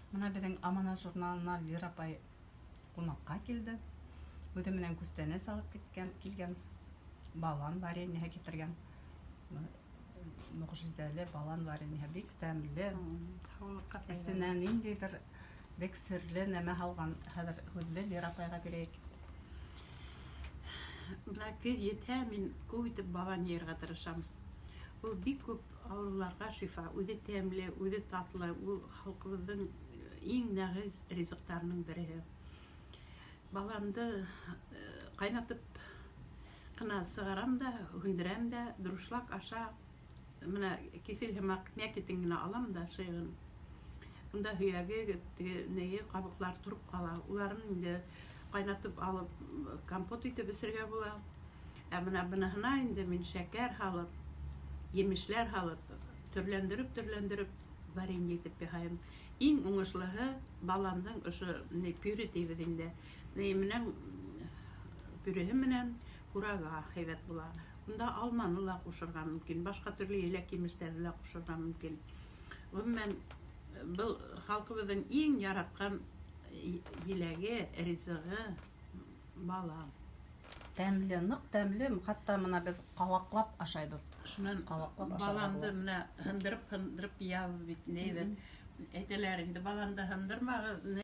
Бына беҙҙең «Аманат» журналына Лира апай ҡунаҡҡа килде. Үҙе менән күстәнәс алып киткән, килгән. Балан вареньеһы китергән. Мөғжизәле балан вареньеһы бик тәмле. Һаулыҡҡа файҙалы. Эсенә ниндәйҙер бик серле нәмә һалған. Хәҙер һүҙҙе Лира апайға бирәйек. Бына көҙ етһә, мин күп итеп балан йыйырға тырышам. Ул бик күп ауырыуларға шифа, үҙе тәмле, үҙе татлы, ул халҡыбыҙҙың иң нәғиз ризыҡтарының береһе. Баланды ҡайнатып ҡына сығарам да, һүндерәм дә, друшлак аша бына кисель һымаҡ мякотен генә алам да шыйығын. Унда һөйәге, теге нее, ҡабыҡлар тороп ҡала. Уларын инде ҡайнатып алып компот итеп эсергә була. Ә бына быныһына инде мин шәкәр һалып, емешләр һалып, төрләндереп-төрләндереп варенье итеп яһайым. Иң уңышлыһы баландың ошо ни пюре тибеҙ инде. Ни менән пюреһы менән курага һәйбәт була. Унда алманы ла ҡушырға мөмкин, башҡа төрлө еләк-емештәрҙе лә ҡушырға мөмкин. Ғөмүмән, был халҡыбыҙҙың иң яратҡан еләге, ризығы — балан. Тәмле, ныҡ тәмле. Хатта бына беҙ ҡалаҡлап ашайбыҙ. Шунан Ҡалаҡлап ашарға баланды була. бына һындырып-һындырып йыябыҙ бит, нейбеҙ. Әйтәләр инде: «Баланды һындырмағыҙ».